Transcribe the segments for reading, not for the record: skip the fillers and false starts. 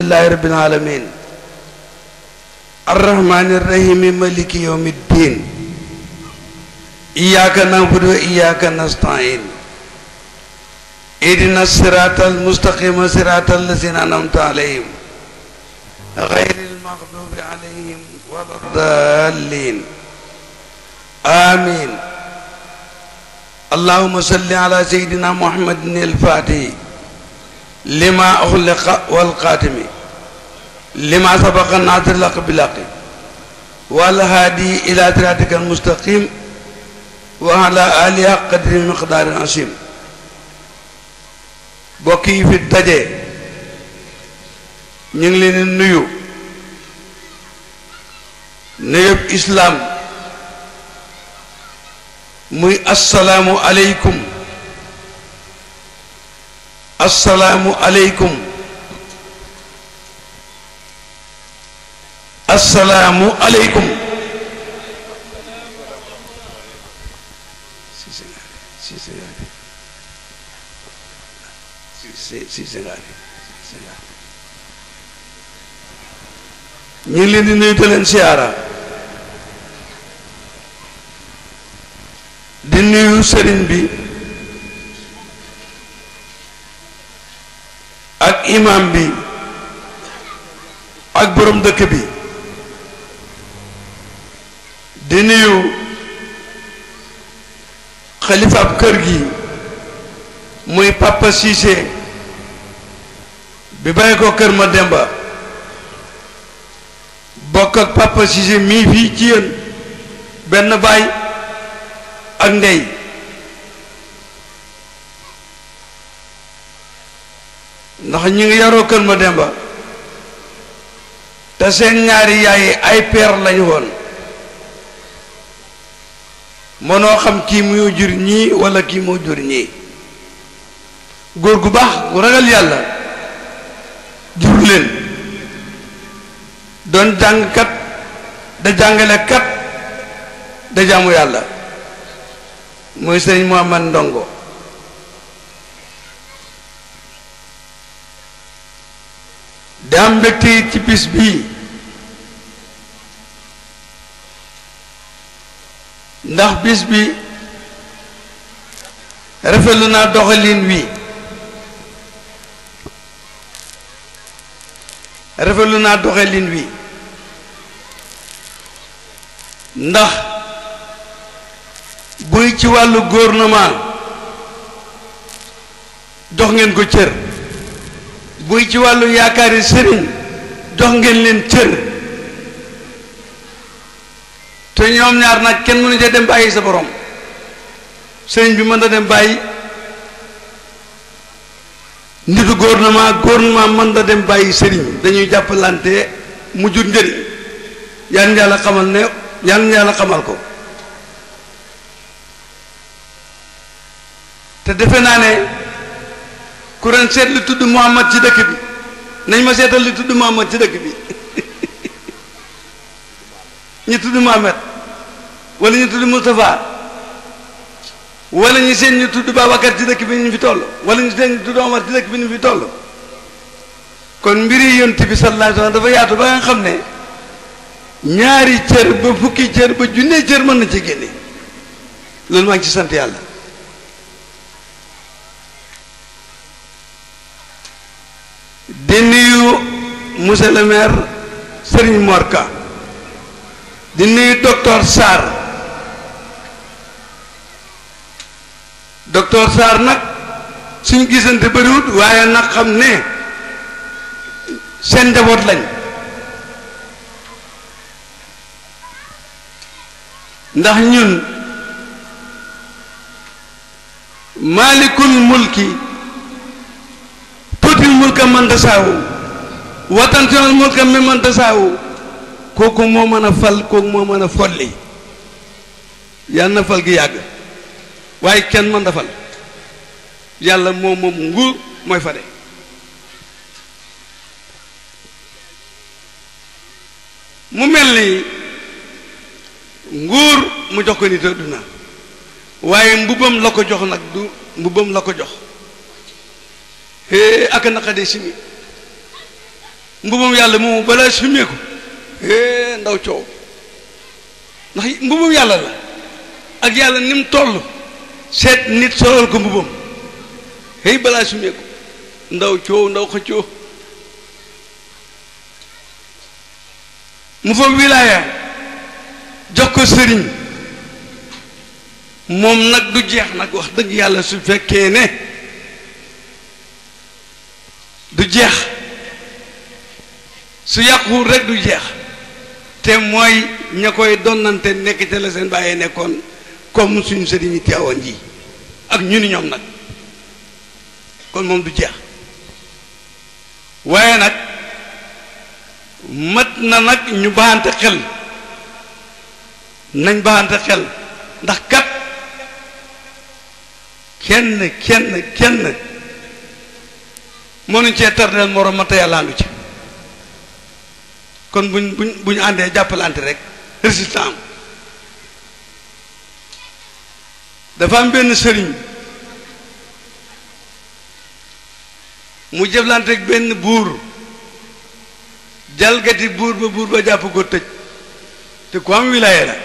لله رب العالمين الرحمن الرحيم مالك يوم الدين إياك نعبد وإياك نستعين اهدنا الصراط المستقيم صراط الذين أنعمت عليهم غير المغضوب عليهم ولا الضالين آمين. اللهم صل على سيدنا محمد الفاتح لما أخلق والقاتم لما سبق الناصر لك بالحق والهادي إلى صراطك المستقيم وعلى آله قدر مقدار عظيم. بوكي في الدجى ñu ngi leen nuyu nuyub islam muy assalaamu aleykum assalaamu aleykum assalaamu aleykum. ñu ngi leen di nuyu te leen siyaara di nuyu sëriñ bi ak imam bi ak borom dëkk bi di nuyu xalifaab kër gi muy Papa Cissé bi bàyyi ko kër ma Demba bokk ak Papa Cissé mii fii ci yéen benn baay ak ndey ndax ñu ngi yaroo kër ma Demba te seen ñaari yaay ay peer lañu woon mënoo xam kii moo jur ñii walla kii moo jur ñii. góor gu baax gu ragal yàlla jur leen doon jàngkat da jàngale kat da jaamu yàlla mooy sëñ Muhammad Ndongo. di am mbégte ci bis bii ndax bis bi rafetlu naa doxalin wi rafetlu naa doxalin wi ndax buy ci wàllu gouvernement jox ngeen ko cër buy ci wàllu yaakaari sëriñ jox ngeen leen cër te ñoom ñaar nag kenn mënu ca dem bàyyi sa borom. sëriñ bi mën na dem bàyyi nitu gouvernement mën na dem bàyyi sëriñ dañuy jàppalante mu jur njëriñ yal na yàlla xamal ne yal na yàlla xamal ko. te defe naa ne ku ren seet li tudd Muhammad ci dëkk bi nañ ma seetal li tudd Muhammad ci dëkk bi ñu tudd Muhammad wala ñu tudd Moustapha wala ñu seen ñu tudd Babacar ci dëkk bi ñu fi toll wala ñu seen ñu tudd Omar ci dëkk bi ñu fi toll. kon mbiri yonent bi sallallahu alayhi wa sallam dafa yaatu ba nga xam ne ñaari cër ba fukki cër ba junne cër mën na ci génne loolu maa ngi ci sant yàlla. di nuyu monsieur le maire Serigne Morka di nuyu docteur Sarr docteur Sarr nag suñ gisante bëriwut waaye nag xam ne seen njaboot lañ ndax ñun maalikul mulki tuutil mulka man tasaawu watantiwal mulka mi man tasaawu kooku moo mën a fal kooku moo mën a folli yàlla na fal gi yàgg waaye kenn mën da fal yàlla moom nguur mooy fade. mu mel ni nguur mu jox ko nit àdduna waaye mbubam la ko jox nag du mbubam la ko jox ak naqadee simi mbubum yàlla moomu balaa summeeku ndaw coow ndax mbubum yàlla la ak yàlla ni mu toll seet nit solal ko mbubam balaa summeeku ndaw coow ndaw xëccoo mu fa wilaaya jox ko sëriñ moom nag du jeex nag wax dëgg yàlla su fekkee ne du jeex su yàquwul rek du jeex te mooy ña koy donnante nekk ca la seen bàyyee nekkoon comme suñu sëriñi Tiwaawan ji ak ñu ni ñoom nag kon moom du jeex waaye nag mat na nag ñu baxante xel nañ baxante xel ndax kat kenn mënuñ cee tardeel moroom ma te yàlla àndu ci kon buñ àndee jàppalante rek résultat am dafa am benn sëriñ mu jëflante ak benn buur jalgati buur ba jàpp ko tëj te ku am wilaaya la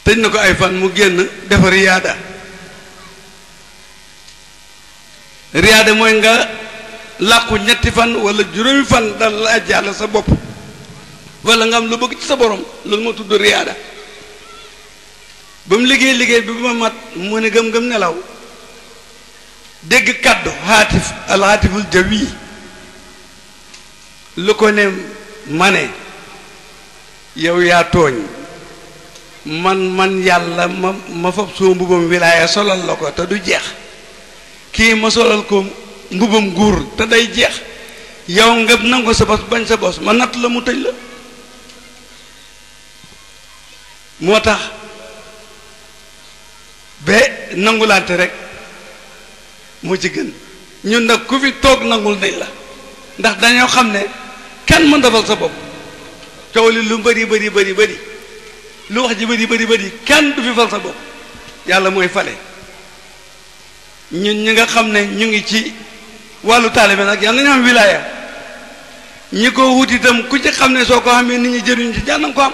tëj na ko ay fan mu génn dafa riyaada mooy nga làqu ñetti fan wala juróomi fan dal la jàll sa bopp wala nga am lu bëgg ci sa borom loolu moo tudd riyaada ba mu liggéey bi ba ma mat mu ne gëm nelaw dégg kàddu alxaatiful jawi lu ko ne ma ne yow yaa tooñ man yàlla ma fab soo mbubam wilaaya solal la ko te du jeex kii ma solal ko mbubam nguur te day jeex yow nga nangu sa bos bañ sa bos ma natt la mu tëj la moo tax ba nangulante rek moo ci gën ñun nag ku fi toog nangul nañ la ndax dañoo xam ne kenn mën defal sa bopp coow li lu bari lu wax ji bari kenn du fi fal sa bopp yàlla mooy fale ñun ñi nga xam ne ñu ngi ci wàllu taalibe nag yàlla nañu am wilaaya ñi ko wut itam ku ci xam ne soo ko xamee nit ñi jëriñ ci jànnam ko am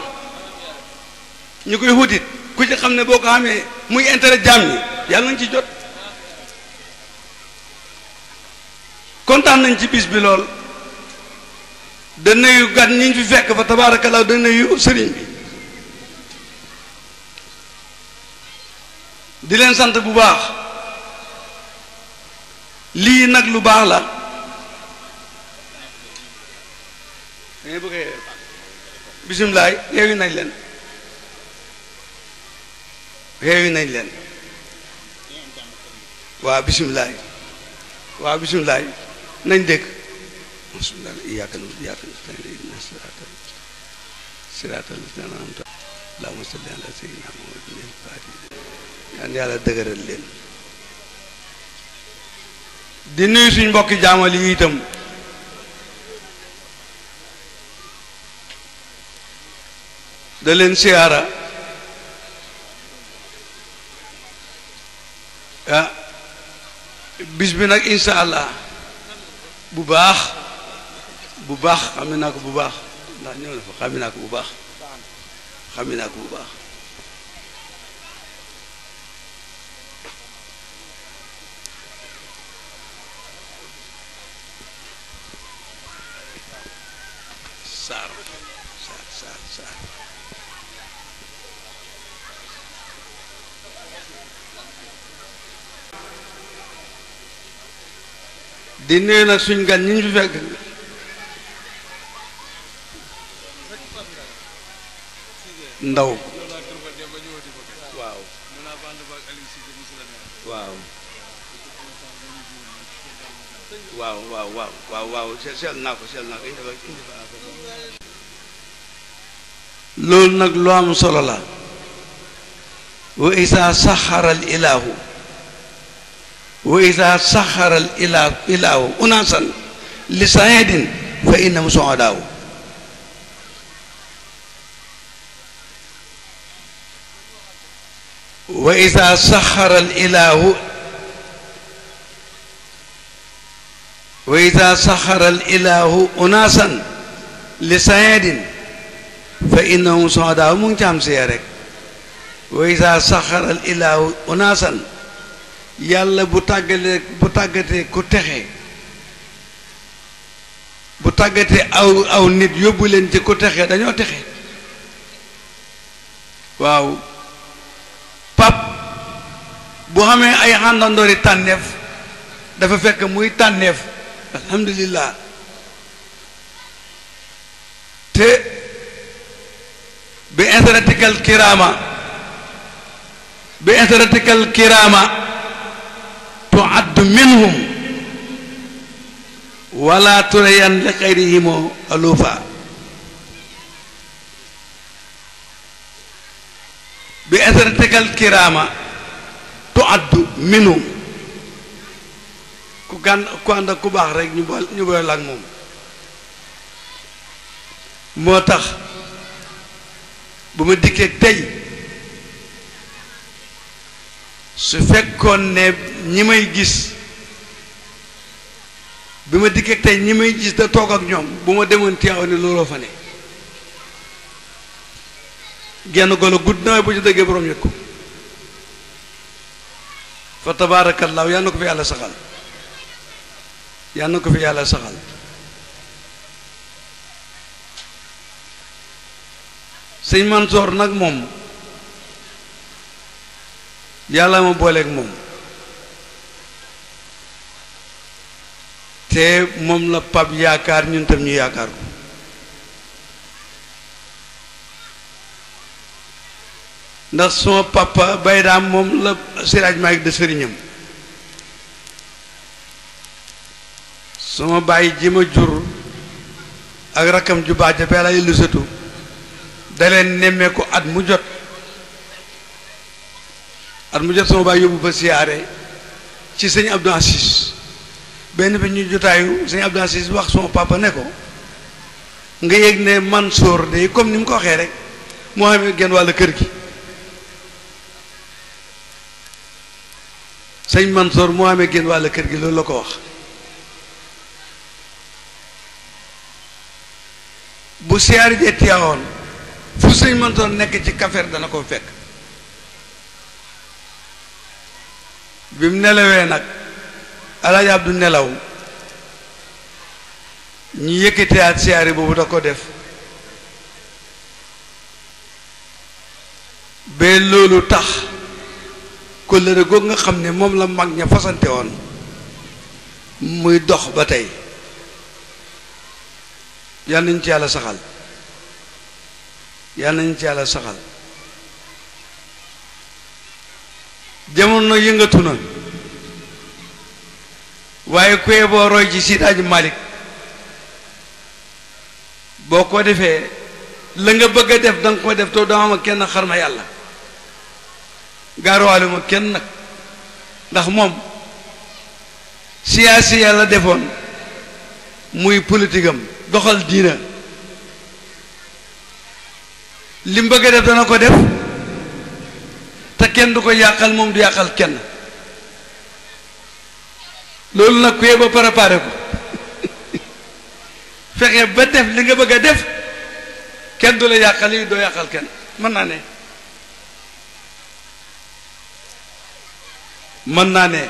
ñi koy wutit ku ci xam ne boo ko xamee muy intérêt jaam ñi yàlla nañ ci jot kontaan nañ ci bis bi lool da nuyu gan ñi fi fekk fa tabaarakallaa da nuyu sëriñ bi di leen sant bu baax lii nag lu baax la dangay bëggee bisimilaay yeewi nañ leen waaw bisimilaay nañ dégg iyyaka na'budu wa iyyaka nasta'iin ihdinas siraatal laziina an'amta alayhim allahumma salli ala sayyidina muhammadin al-faatihi yaan yàlla dëgëral leen di nuyu suñ mbokki jaamal yi itam da leen siyaara bis bi nag insha allah bu baax xam naa ko bu baax ndax ñëw na fa xam naa ko bu baax saar di nuyu nag suñ gan ñi ñu fi fekk ndaw waaw seel naa ko loolu nag lu am solo la wa isa saxara al ilahu وإذا سخر الإله أناسا لسعيد فإنهم سعداء وإذا سخر الإله wa ida saxara al ilahu unasan li saedin fa innahum soda mu ngi ci am siya rek wa ida saxara al ilahu unasan yàlla bu tàggatee ku texe bu tàggatee aw nit yóbbu leen ci ku texe dañoo texe waaw pap bu xamee ay àndandoori tànneef dafa fekk muy tànneef alhamdulillah te bi interatikal kirama tuaddu minhum wala turayan li xayrihim alufa bi interatikal kirama tuaddu minhum ku ànd ak ku baax rek ñu boole ak moom moo tax bu ma dikkee tey su fekkoon ne ñi may gis bi ma dikkee tey ñi may gis da toog ak ñoom bu ma demoon teew ne looloo fa ne genn golo gudd na bu ci dëggee borom yëg ko fa tabaarakallaahu yal na ko fi yàlla saxal yal na ko fi yàlla saxal sëñ Mansoor nag moom yàlla ma booleeg moom te moom la pap yaakaar ñun tam ñu yaakaar ko ndax suma papa bay daam moom la siraaj maag de sëriñam suma bàyyi ji ma jur ak rakkam ju baax ja beela yi lusatu da leen nemmee ko at mu jot sama baay yóbbu fa siyaare ci sëñ Abdou Assis benn bi ñu jotaayu sëñ Abdou Assis wax sama papa ne ko nga yëg ne Mansour de comme ni mu ko waxee rek moo xam genn wàll kër gi sëñ Mansour moo amee génn wàll kër gi loolu la ko wax bu siyaari jee Tiwaawoon fu sëñ Mansour nekk ci kafeer dana ko fekk bi mu nelawee nag Alaaji Abdu nelaw ñu yëkkateyaat siyaari boobu da ko def ba loolu tax kóllëre googu nga xam ne moom la mag ña fasante woon muy dox ba tey yal nañu ci yàlla saxal yal nañu ci yàlla saxal jamono yëngatu na waaye kuye boo roy ci Seydi Hadji Malick boo ko defee la nga bëgg a def danga ko def to doo am ak kenn xar ma yàlla gaaruwaale ma kenn nag ndax moom siyaasi yàlla defoon muy politique am doxal diina li mu bëgg a def dana ko def te kenn du ko yàqal moom du yàqal kenn loolu nag kuye ba préparé ko fexe ba def li nga bëgg a def kenn du la yàqal yi doo yàqal kenn mën naa ne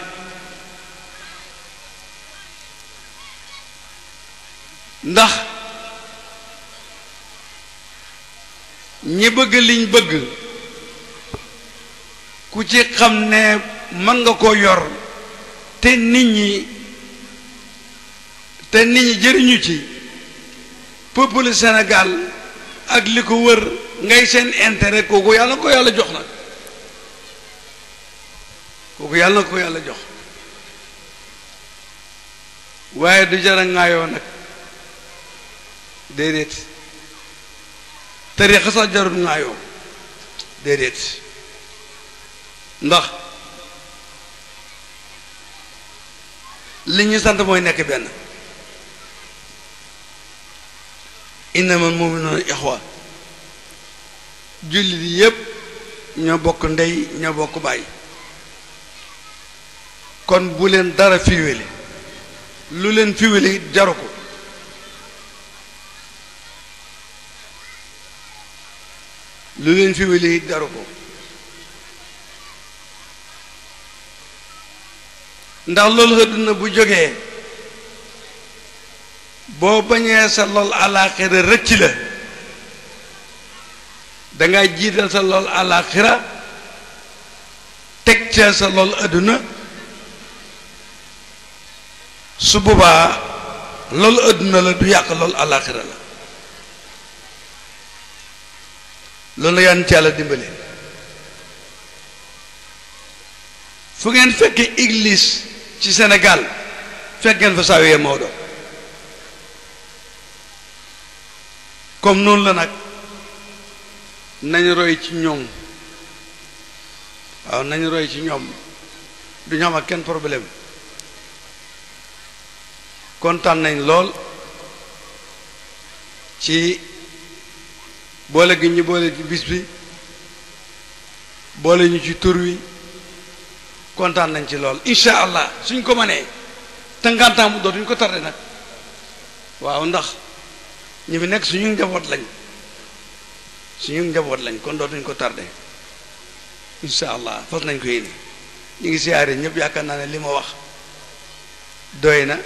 ndax ñi bëgg liñ bëgg ku ci xam ne mën nga koo yor te nit ñi jëriñu ci peuple Sénégal ak li ko wër ngay seen intérêt kooku yàlla na ko yàlla jox nag kooku yàlla na ko yàlla jox waaye du jara ngaayoo nag déedéet tariixa sax jarul ngaayoo déedéet ndax li ñu sant mooy nekk benn innamal mu'minuuna ixwa jullit yi yépp ñoo bokk ndey ñoo bokk baay kon bu leen dara fiiwele lu leen fiwile it jaru ko lu leen fiwile it jaru ko ndax loolu àddina bu jógee boo bañee sa lool alaaxira rëcc la dangay jiital sa lool alaaxira teg ca sa lool àdduna su boobaa loolu àdduna la du yàq loolu alaaxira la loolu yan ci Yàlla dimbale fu ngeen fekkee église ci Sénégal fekk ngeen fa Sawiya Maodo comme noonu la nag nañu roy ci ñoom waaw nañu roy ci ñoom du ñu am ak kenn problème kontaan nañ lool ci boole gi ñu boole ci bis bi boole ñu ci tur wi kontaan nañ ci lool incha allah suñ ko mënee tàngaantaan mu dootuñ ko tardé nag waaw ndax ñu fi nekk suñu njaboot lañ kon dootuñ ko tardé incha allah fas nañ ko yéene ñu ngi siyaare ñëpp yaakaar naa ne li ma wax doy na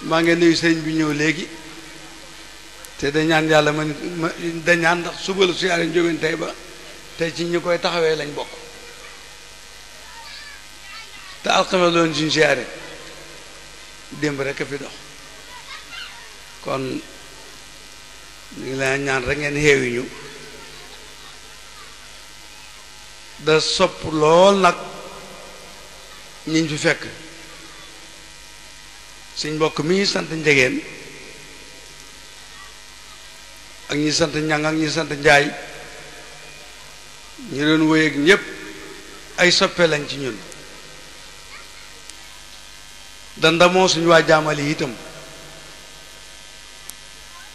maa ngi nuyu sëriñ bi ñëw léegi te da ñaan yàlla da ñaan ndax suba la siyaare jógeen tey ba tey ci ñu koy taxawee lañ bokk te alxames loon suñu siyaare démb rek a fi dox kon ñu ngi leen ñaan rek ngeen xeewi ñu da sopp lool nag ñiñ fi fekk suñ mbokk mi sant njegeen ak ñi sant ñang ak ñi sant njaay ñu doon wéy ak ñépp ay soppe lañ ci ñun dandamoo suñu waa jaamali itam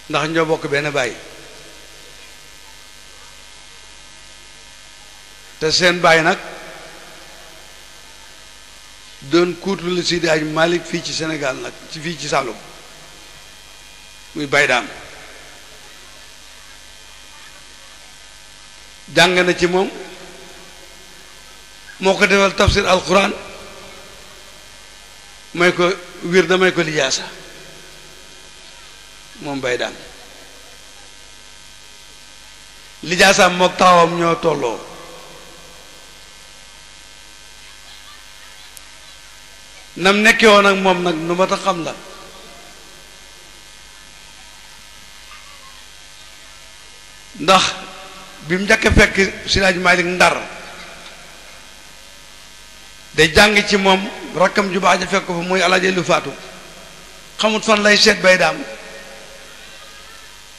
ndax ñoo bokk benn baay te seen baay nag doon kuutu la Seydi Hadji Malick fii ci Sénégal nag ci fii ci Saloum muy Baye Daam jàng na ci moom moo ko defal tafsir alquran may ko wir damay ko lijaasa moom Baye Daam lijaasaam mook taawam ñoo tolloo nam nekke woon ak moom nag nu ma tax xam la ndax bi mu njëkk a fekk Seydi Hadji Malick Ndar day jàng ci moom rakkam ju baax ja fekk ko fa muy Alaaji lu faatu xamut fan lay seet Baye Daam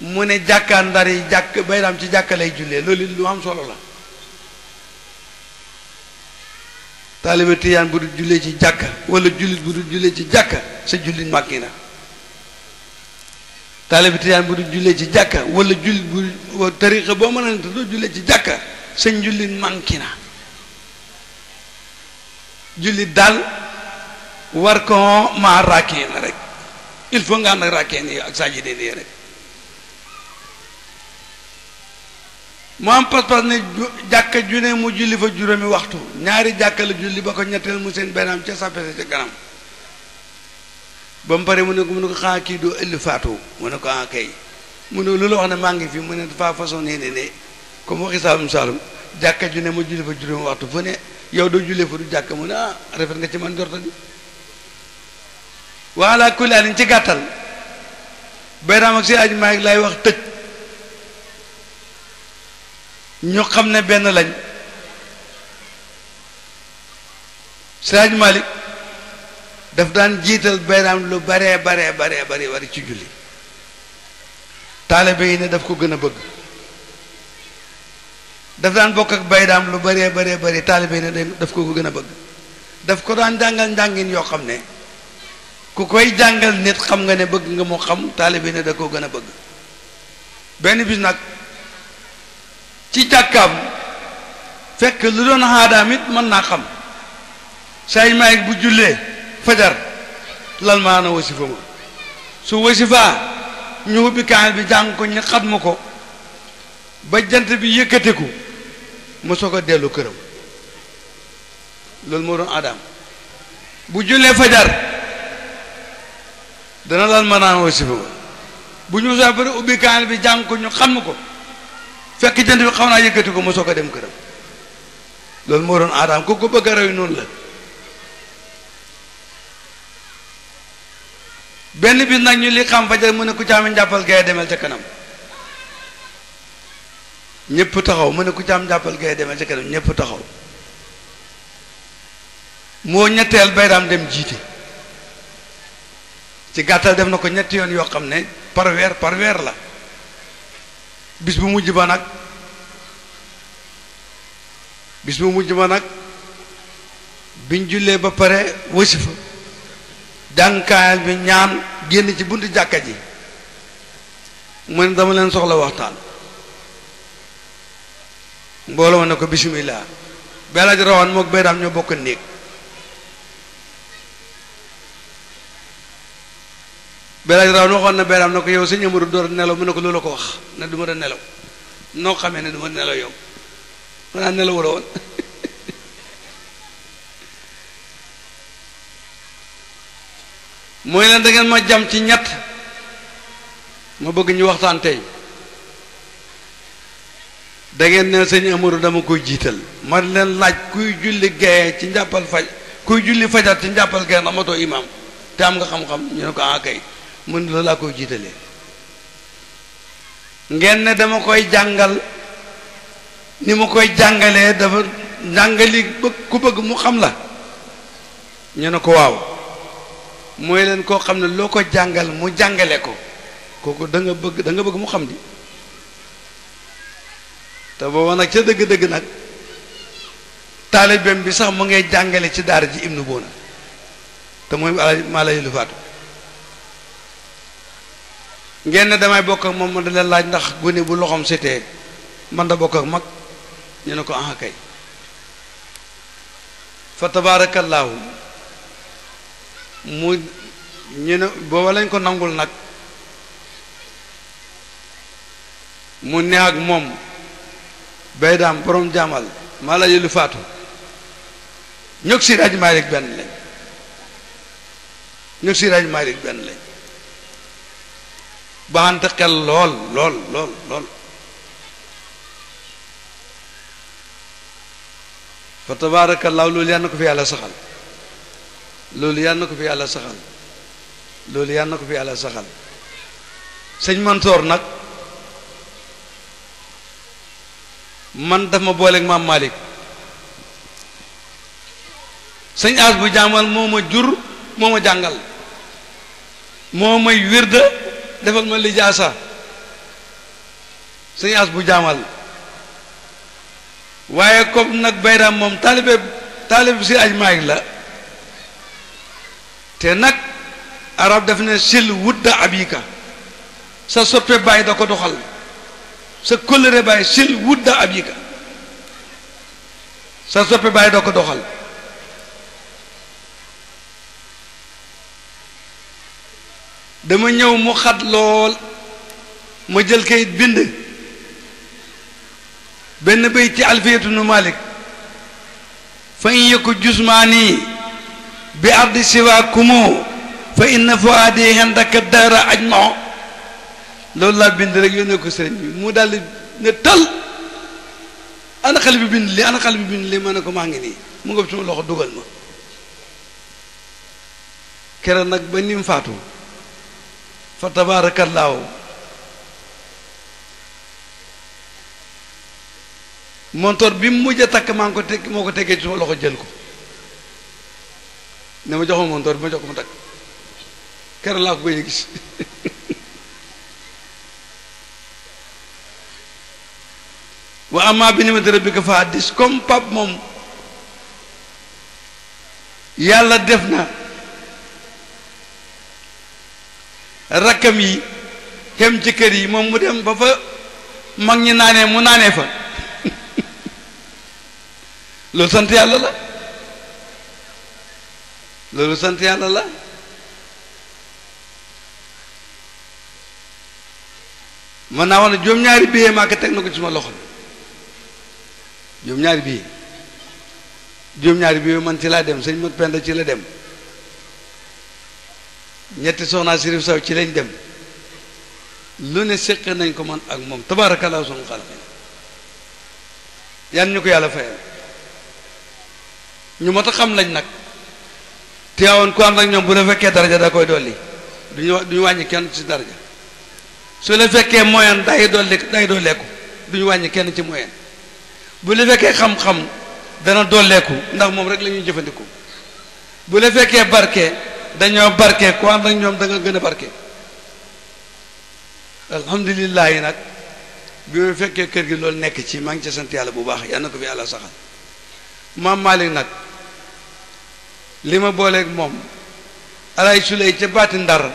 mu ne jàkkaa Ndar yi jàkk Baye Daam ci jàkka lay jullee loolu lu am solo la taalibe tiyaan bu dul jullee ci jàkka wala jullit bu dul jullee ci jàkka sa jullit màkki na taalibe tiyaan bu dul jullee ci jàkka wala jullit bu tariqa boo mën a ne te doo jullee ci jàkka sa jullit mànki na jullit daal war ko maa rakkee na rek il faut nga ànd ak rakkee nii ak sajidee nii rek mu am pas-pas ne jàkka ju ne mu julli fa juróomi waxtu ñaari jàkka la julli ba ko ñetteel mu seen benam ca sàppese ca kanam ba mu pare mu ne ko xaa kii doo ëlli faatu mu ne ko kay mu ne lu la wax ne maa ngi fi mu ne dafa façon nee ne comme waxi Saalum jàkka ju ne mu julli fa juróomi waxtu fu ne yow doo jullee fa du jàkka mu ne rafet nga ci man jorta di wala kulli alin ci gàttal Baye Daam ak Seydi Hadji Malick lay wax tëj ñu xam ne benn lañ Seydi Hadji Malick daf daan jiital Baye Daam lu baree bari ci julli taalibe yi ne daf ko gën a bëgg daf daan bokk ak Baye Daam lu baree bari taalibe yi ne daf ko gën a bëgg daf ko daan jàngal njàngin yoo xam ne ku koy jàngal nit xam nga ne bëgg nga moo xam taalibe yi ne da koo gën a bëgg benn bis nag ci jàkkaam fekk lu doon xaadaam it mën naa xam Seydi Malick bu jullee fajar lal maana wasifa ma su wasifaa ñu ubbi kaamil bi jàng ko ñu xat ma ko ba jant bi yëkkateku mu soog a dellu këram loolu moo doon adam bu jullee fajar dana lal maanaam wasifa ma bu ñu saa bari ubbi kaamil bi jàng ko ñu xam ko fekk jant bi xaw naa yëkkati ko mu soog a dem këram loolu moo doon adam ku ko bëgg a roy noonu la benn bis nag ñu li xam fajar mu ne ku caam njàppal gaye demel ca kanam ñëpp taxaw mu ne ku caam njàppal gaye demel ca kanam ñëpp taxaw moo ñetteel bayraam dem jiite ci gàttal def na ko ñetti yoon yoo xam ne par weer la bis bu mujj ba nag biñ jullee ba pare wasifa jàngkaayal bi ñaan génn ci buntu jàkka ji mu ne dama leen soxla waxtaan mbooloo ma ne ko bismillah bela ji rawan mook bayraam ñoo bokk néeg bela ji rawan waxoon na bayraam ne ko yow sëñ Amadu door nelaw mu ne ko loolu ko wax ne du ma da nelaw noo xamee ne du ma nelaw yow xanaa nelaw la woon mooy leen da ngeen ma jam ci ñett ma bëgg ñu waxtaan tey da ngeen ne sëñ Amadou dama koy jiital ma leen laaj kuy julli gaye ci njàppal kuy julli fajar ci njàppal gaye amatoo imam te am nga xam-xam ñu ne ko ah kay mun la laa koy jiitalee ngeen ne dama koy jàngal ni ma koy jàngalee dafa jàngali ku bëgg mu xam la ñu ne ko waaw mooy leen koo xam ne loo ko jàngal mu jàngale ko kooku da nga bëgg mu xam di te booba nag ca dëgg-dëgg nag taalibeem bi sax mu ngay jàngale ci daara ji Ibnu Boona te mooy maa la lu faatu ngeen ne damay bokk ak moom ma da leen laaj ndax gune bu loxoom setee man da bokk ak mag ñu ne ko ah kay fa tabaarakallaahu mu ñu ne booba lañ ko nangul nag mu neex ak moom baydaam borom jaamal maa la yëlu faatu ñoog si raaj Maalik benn lañ ñoog si raaj Maalik benn lañ baxante xel lool fa tabaarakallaahu loolu yàlla na ko fi yàlla saxal loolu yàlla na ko fi yàlla saxal loolu yàlla na ko fi yàlla saxal sëñ Mansoor nag man daf ma booleeg maam Malick sëñ As bu jaamal moo ma jur moo ma jàngal moo may wirda defal ma lijaasa sëñ As bu jaamal waaye comme nag bayram moom taalibe si aj Maalik la te nag arab daf ne sil wudda abika sa soppe bàyyi da ko doxal sa kóllëre bàyyi sil wudda abika sa soppe bàyyi da ko doxal dama ñëw mu xat lool ma jël kayit bind benn bay ci alfiyatu nu Malik fa in yëkku jusmaani bi ardi siwa kumo fa inna fuaadi hendaka dara ajmao loolu laa bind rek yónnee ko sëriñ bi mu daldi ne tal ana xale bi bind li ana xale bi bind li ma ne ko maa ngi nii mu nga suma loxo dugal ma keroog nag ba nim faatu fa tabaarakallaahu montoor bi mu mujj a takk maa ngi ko teg moo ko teggee ci suma loxo jël ko ne ma jox ma montoor bi ma jox ko mu takk keroog laa ko gëj a gis wa amma bi ni'mati rabbika fa haddis comme pap moom yàlla def na rakkam yi xem ci kër yi moom mu dem ba fa mag ñi naanee mu naanee fa loolu sant yàlla la loolu sant yàlla la mën naa wax ne juróom-ñaari billet maa ko teg na ko ci suma loxo juróom-ñaari billet juróom-ñaari billet man ci laa dem sëñ Mat Penda ci la dem ñetti soxnaa Sirif Saw ci lañ dem lu ne séq nañ ko man ak moom tabaarakallaa sunu xalqi yan ñu ko yàlla fayal ñu mat a xam lañ nag teewoon ku ànd ak ñoom bu la fekkee daraja da koy dolli duñu wàññi kenn ci daraja su la fekkee moyen day dolleeku duñu wàññi kenn ci moyen bu la fekkee xam-xam dana dolleeku ndax moom rek la ñuy jëfandikoo bu la fekkee barke dañoo barke ku ànd ak ñoom da nga gën a barke alhamdulilah yi nag bi ma fekkee kër gi loolu nekk ci maa ngi ci sant yàlla bu baax yal na ko fi yàlla saxal maam Malick nag li ma booleeg moom alay suley ca baati Ndar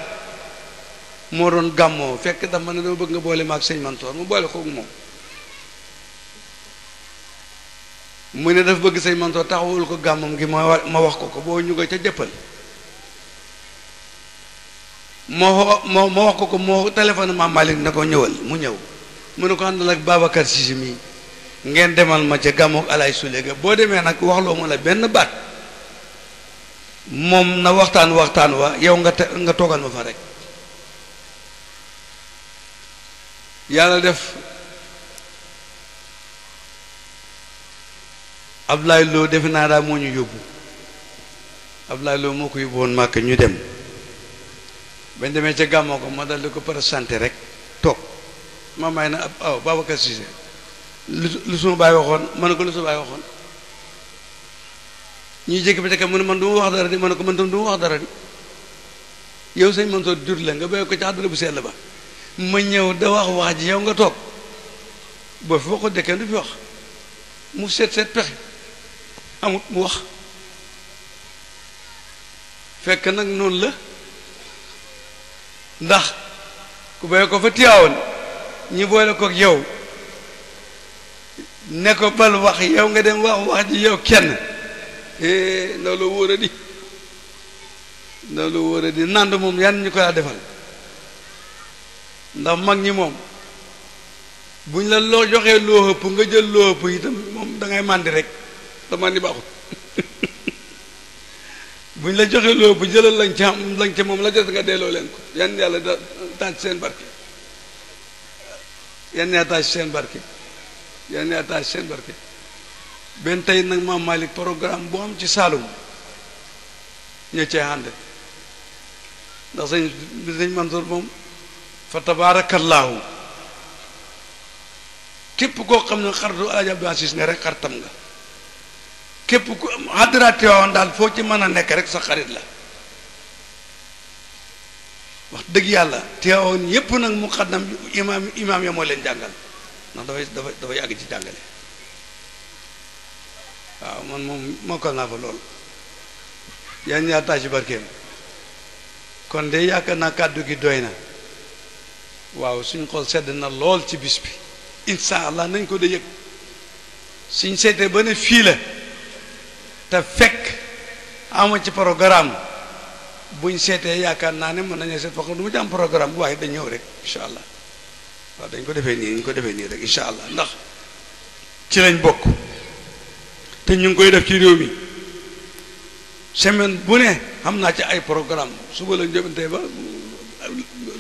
moo doon gàmmoo fekk daf ma ne dama bëgg nga boole ma ak sëñ Mansoor mu boole koog moom mu ne daf bëgg sëñ Mansoor taxawul ko gàmmam gi ma wax ko boo ñu ko ca jëppal moo wax ko moo téléphone maam Malick ne ko ñëwal mu ñëw mu ne ko àndal ak Babacar Cissé mi ngeen demal ma ca gàmmoog alay suley ga boo demee nag waxloo ma la benn baat moom na waxtaan wa yow nga toogal ma fa rek yàlla def Abdoulaye Lo defe naa daa moo ñu yóbbu Abdoulaye Lo moo ko yóbbu woon Màkka ñu dem bañ demee ca gàmmoo ko ma dal di ko présenté rek toog ma may na aw Babacar Cissé lu suma baay waxoon ma ne ko lu suma baay waxoon ñuy jékki ba ca mu ne man du ma wax dara di ma ne ko man tam du ma wax dara di yow sëñ Mansoor jur la nga béy ko ci àdduna bu sell ba ma ñëw da wax ji yow nga toog boo fi waxul de kenn du fi wax mu seet pexe amut mu wax fekk nag noonu la ndax ku béy ko fa tiyaawoon ñi boole koog yow ne ko bal wax yow nga dem wax ji yow kenn loolu wóor a di nand moom yan ñu ko yaa defal ndax mag ñi moom buñ la loo joxee loo ëpp nga jël loo ëpp itam moom da ngay màndi rek te màndi baaxut buñ la joxee loo ëpp jëlal lañ ca moom la des nga delloo leen ko yan yàlla taaj seen barke yan yaa taaj seen barke yan yaa taaj seen barke benn tey nag maam Malick programme bu am ci Saalum ñu cee ànd ndax sëñ Mansour moom fa tabaarakallaahu képp koo xam ne xaritu Alaaji Abdou Aziz nga rek xaritam nga képp ku xadra Tiwaawan daal foo ci mën a nekk rek sa xarit la wax dëgg yàlla Tiwaawan yépp nag mu xaddam imaam ya moo leen jàngal ndax dafa yàgg ci jàngale waaw man moom mokkal naa fa lool yan yaa tàcc barkeem kon de yaakaar naa kàddu gi doy na waaw suñ xol sedd na lool ci bis bi insha allah nañ ko da yëg suñ seetee ba ne fii la te fekk ama ci programme buñ seetee yaakaar naa ne mën nañu seet foo xam du ma ci am programme bu waaye dañ ñëw rek insha allah waaw dañ ko defee nii rek insha allah ndax ci lañ bokk te ñu ngi koy def ci réew mi semaine bu ne xam naa ci ay programme suba la njëbante ba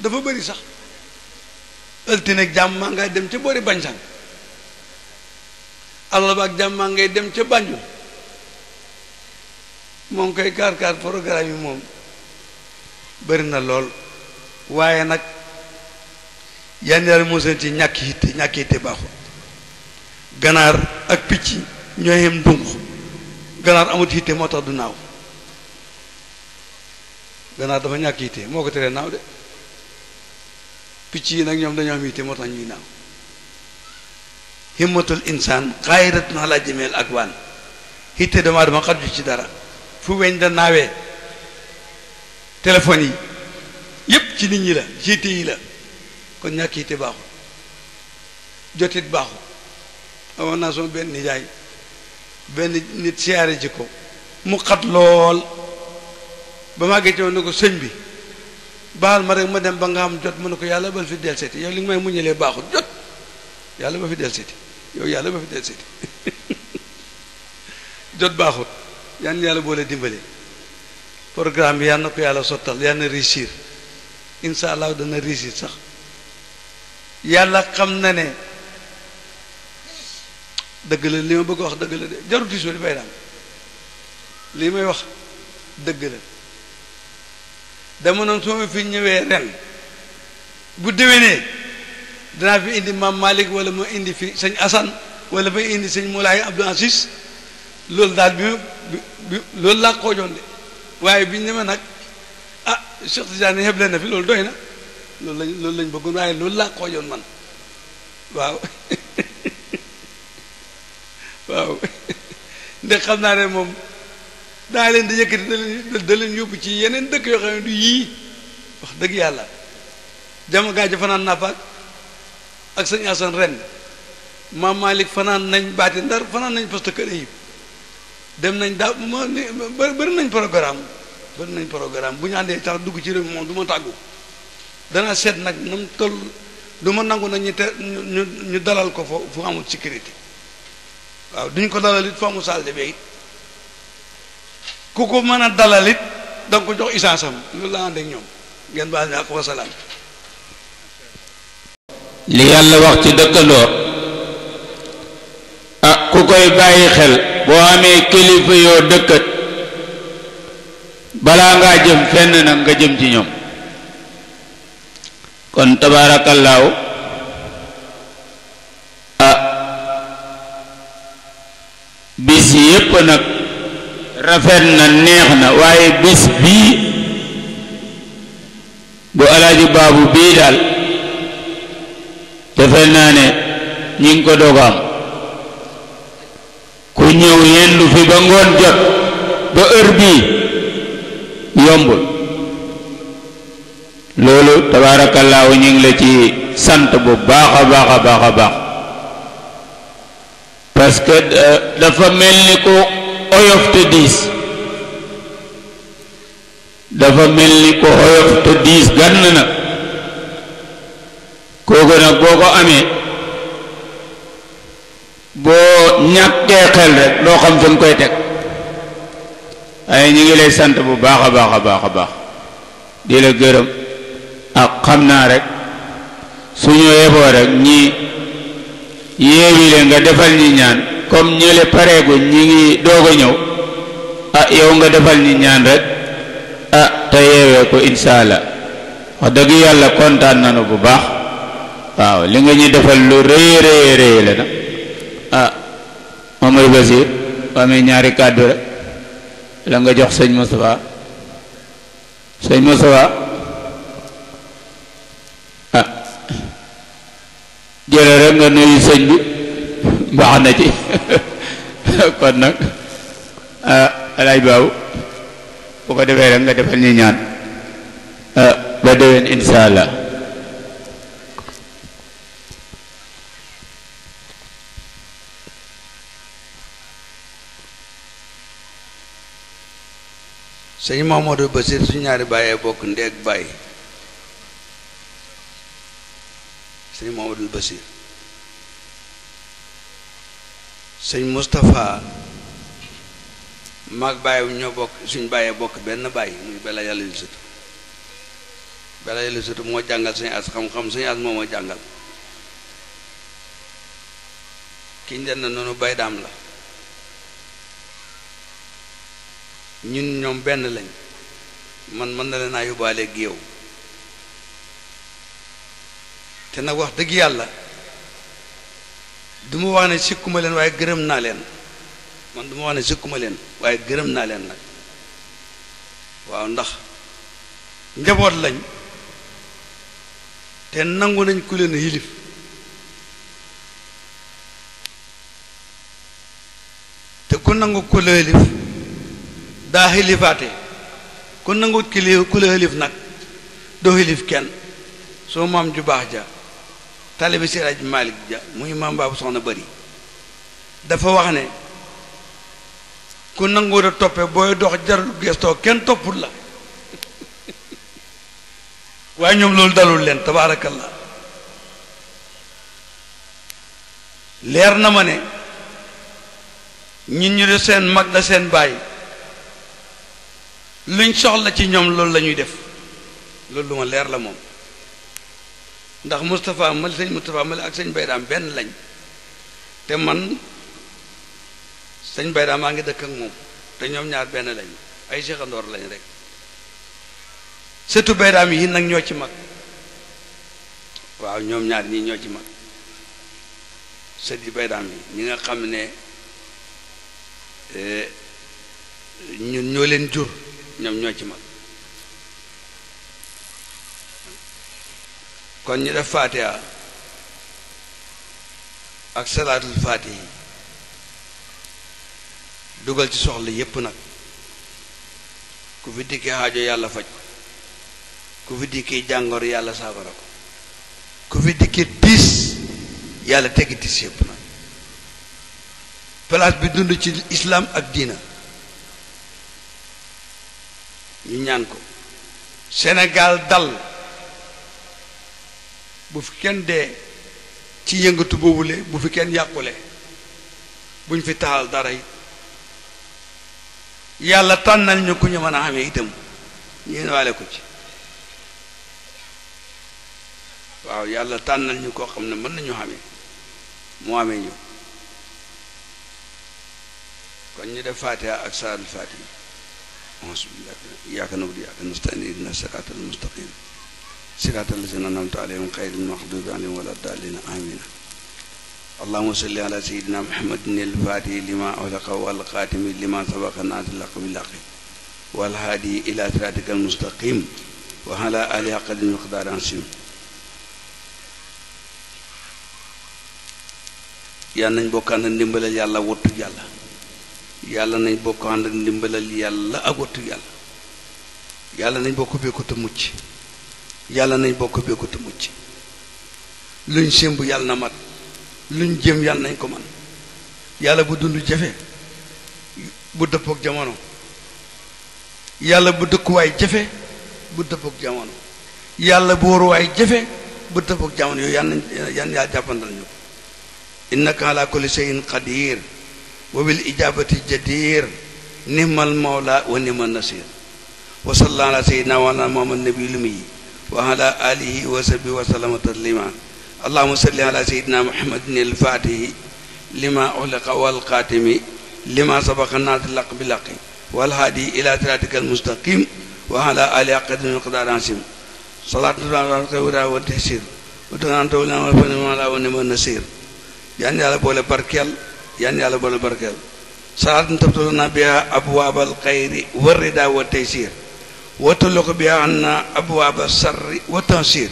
dafa bëri sax altine ak jàmm maa ngay dem ca boori Bañsang àllarba ak jàmm maa ngay dem ca Banjul moom koy kaar programme yi moom bëri na lool waaye nag yan yàlla moo seen ci ñàkk yitte baaxul ganaar ak picc ñoo yem dunq ganaar amut yitte moo tax du naaw ganaar dafa ñàkk yitte moo ko teree naaw de picc yi nag ñoom dañoo am yitte moo tax ñuy naaw himmatul insaan xaayiratun ala jamil akwaan yitte dama xaju ci dara fu weñ da naawee téléphone yi yépp ci nit ñi la yitte yi la kon ñàkk yitte baaxul jotit baaxul amoon naa sama benn nijaay benn nit siyaare ji ko mu xat lool ba màggee ci woon ne ko sëñ bi baal ma rek ma dem ba nga am jot mu ne ko yàlla ba fi del seeti yow li nga may muñalee baaxul jot yàlla ba fi del seeti yow yàlla ba fi del seeti jot baaxul yan yàlla boole dimbale programme bi yal na ko yàlla sottal yal na réussir insha allah dana réussir sax yàlla xam na ne dëgg la li ma bëgg a wax dëgg la de jarut tiisoo di bay daam lii may wax dëgg la dama noon soo ma fi ñëwee ren bu déwénee danaa fi indi maam Malick wala ma indi fi sëñ Assane wala ma indi sëñ Moulay Abdou Aziz loolu daal bi loolu laa xoojoon de waaye biñ ne ma nag ah Cheikh Tidiane xeble na fi loolu doy na loolu lañ bëggoon waaye loolu laa xoojoon man waaw waaw ndax xam naa ne moom daa leen di yëkkati da leen yóbbu ci yeneen dëkk yoo xam ne du yii wax dëgg yàlla jama gaa ji fanaan nappaak ak sëñ Assane ren maam Malick fanaan nañ baati ndar fanaan nañ poste kër Ayib dem nañ daa bëri nañ programme bu ñu àndee tax dugg ci réew moom du ma tàggu dana seet nag nam toll du ma nangu nag ñu dalal ko fu amul sécurité waaw duñ ko dalal it fu amul salle de bain it ku ko mën a dalal it da nga ko jox essence am loolu la ànd ak ñoom ngeen baal ñu ak wasalaam. li yàlla wax ci dëkkandoor ah ku koy bàyyi xel boo amee kilifa yoo dëkkat balaa ngaa jëm fenn nag nga jëm ci ñoom kon tabaarakallaahu ah bis yépp nag rafet na neex na waaye bis bii bu alaaji baabu bii daal defe naa ne ñi ngi ko doog am ku ñëw yendu fi ba ngoon jot ba heure bii yombul loolu tabaarakallaahu ñu ngi la ci sant bu baax a baax a baax a baax parce que dafa mel ni ko oyof te diis dafa mel ni ko oyof te diis gann nag kooku nag boo ko amee boo ñàkkee xel rek doo xam fi nga koy teg waaye ñu ngi lay sant bu baax a baax a baax a baax di la gërëm ak xam naa rek suñu yeboo rek ñi yeewi leen nga defal ñi ñaan comme ñële pareegu ñi ngi doog a ñëw ah yow nga defal ñi ñaan rek ah te yeewee ko insha allah wax dëgg yàlla kontaan nañu bu baax waaw li nga ñu defal lu rëy rëy rëy la nag ah Mamadou Basir amee ñaari kàddu rek la nga jox sëñ Moustapha ah jële rek nga nuyu sëñ bi baax na ci kon nag alaaj baabu bu ko defee rek nga defal ñu ñaan ba déwén insha allah sëñ Mamadou Basir su ñaari bàyyee bokk ndeeg bàyyi sëñ Mamadou Basir sëñ Moustapha maag bàyyi ñoo bokk suñ bàyyee bokk benn bàyyi muy bela yàlla yu sëtu moo jàngal sëñ as xam-xam sëñ as moo ma jàngal ki ñu na noonu bay daam la ñun ñoom benn lañ man mën na leen a yóbbaale géew te nag wax dëgg yàlla du ma wax ne sikkuma leen waaye gërëm naa leen man du ma wax ne sikkuma leen waaye gërëm naa leen nag waaw ndax njaboot lañ te nangu nañ ku leen yilif te ku nangu ku la yilif daa xilifaate ku nangut ku la xilif nag doo xilif kenn soo maam ju baax ja taalibe Si Alaaji Maalik ja muy maam baabu soxna bari dafa wax ne ku nanguwut a toppe booy dox jarul gestoo kenn toppul la waaye ñoom loolu dalul leen tabaarakallah leer na ma ne ñun ñu de seen mag la seen baay luñ soxla ci ñoom loolu la ñuy def loolu lu ma leer la moom ndax Moustapha Mali sëñ Moustapha Mali ak sëñ Baydaam benn lañ te man sëñ Baydaam maa ngi dëkk ak moom te ñoom ñaar benn lañ ay seexandoor lañ rek surtout Baydaam yi nag ñoo ci mag waaw ñoom ñaar ñii ñoo ci mag sët yi Baydaam yi ñi nga xam ne ñun ñoo leen jur ñoom ñoo ci mag kon ñu def Fatiha ak salaatul Fatihi dugal ci soxla yépp nag ku fi dikkee xaajo yàlla faj ko ku fi dikkee jàngoro yàlla saafara ko ku fi dikkee tiis yàlla teggi tiis yépp nag place bi dund ci islam ak diina ñu ñaan ko Sénégal dal bu fi kenn dee ci yëngatu boobule bu fi kenn yàqule buñ fi taxal dara it yàlla tànnal ñu ku ñu mën a xamee itam ñeen waale ko ci waaw yàlla tànnal ñu koo xam ne mën nañu xamee mu amee ñu kon ñu def Fatiha ak salaatul Fatiha auzu billahi iyyaaka na'budu wa iyyaaka nasta'iin ihdinas siraatal mustaqiim siraatal laziina an'amta alayhim ghayril maghduubi alayhim wa lad-daalliin amiin allahumma salli ala sayyidina muhammadin al-faatihi limaa ughliqa wal khaatimi limaa sabaqa naasiril haqqi bil haqqi wal haadi ilaa siraatikal mustaqiim wa ala aalihi haqqa qadrihi wa miqdaarihi al-aziim yàlla nañ bokk ànd ak ndimbalal yàlla wottu yàlla yàlla nañ bokk ànd ak ndimbalal yàlla ak wottu yàlla yàlla nañ bokk bee ko te mucc yàlla nañ bokk bee ko te mucc luñ sémb yàlla na mat luñ jëm yàlla nañ ko man yàlla bu dund jafe bu dëppook jamono yàlla bu dëkkuwaay jafe bu dëppook jamono yàlla bu waruwaay jafe bu dëppook jamono yooyu yàlla nañ yàlla jàppandal ñu ko innaka ala kulli shay'in qadir wa bil ijabati jadir ni'mal mawla wa ni'man nasir wa sallallahu ala sayyidina wa ala muhammad nabiyil ummi wa ala alihi wa sahbihi wa sallama taslima allahumma salli ala sayyidina muhammadin al-fatihi lima ughliqa wal khatimi lima sabaqa naasiril haqqi bil haqqi wal hadi ila siratikal mustaqim wa ala alihi qadri miqdar asim salatu wa tasir wa tananta wa ni'man nasir yan yàlla boole barkeel yan yàlla boole barkeel salaatun tabtaluna biha abwaabal xayri wa rida wa taysir wa tuluqu biha anna abwaaba sarri wa tansir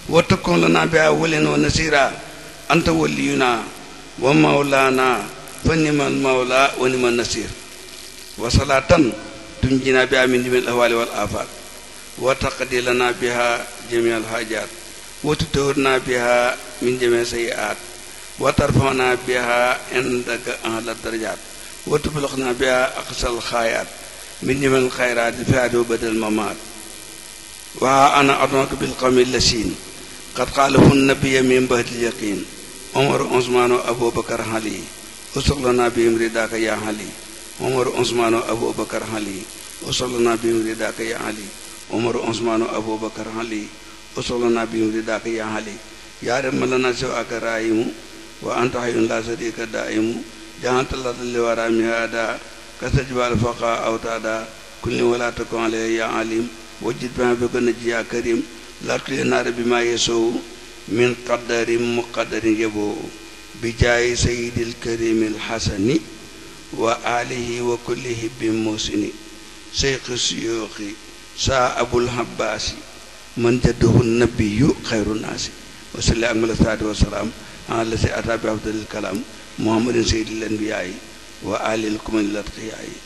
wa takun lana biha waliyan wa nasira anta waliyuna wa mawlana fa nimal mawla wa nimal nasir wa salaatan tunjina biha min jamiil ahwaali wal aafaat wa taqdi lana biha jamiil haajaat wa tutahhirna biha min jamiil sayyi'aat wa tarfa'na biha indaka a'la darajaat wa tublighna biha aqsal xaayaat min jamiil xayraat fi haadi wa badal mamaat wa ana ad'uka bil qawmi llasiin qad xaalafu nabiyya min ba'dil yaqiin Omar Ousmane Aboubacar Ali usuqlana bihim ridaaka ya Ali Omar Ousmane Aboubacar Ali usuqlana bihim ridaaka ya Ali Omar Ousmane Aboubacar Ali usuqlana bihim ridaaka ya Ali yaa rabbi lana siwaaka raahimu wa anta hayyun laa shariika daa'imu ja'alta al-arda li-waraa mihaadaa kastajbaal fawqahaa awtaadaa kulli wa laa takun alayya yaa aliim wajjid bihaa bika najji yaa kariim laa tulhi naara bimaa yasuu min qadarin muqaddarin yaboo bi jaayi sayyidil kariimil hasani wa aalihi wa kulli hibbin muhsini seyxi suyuuxi saa abul habbaasi man jadduhu nabiyyu xayru naasi wa salli ak mala salaatu wa salaam ala si ata bi afdalil kalaam muhammadin sayyidil anbiyaayi wa alil kumanil atqiyaayi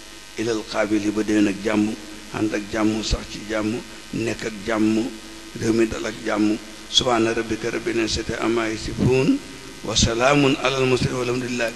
ilal qaabili ba déwén ak jàmm ànd ak jàmm sax ci jàmm nekk ak jàmm réew mi dal ak jàmm subhaana rabbika rabbil izzati ammaa yasifuun wa salaamun alal mursaliin walhamdulillaahi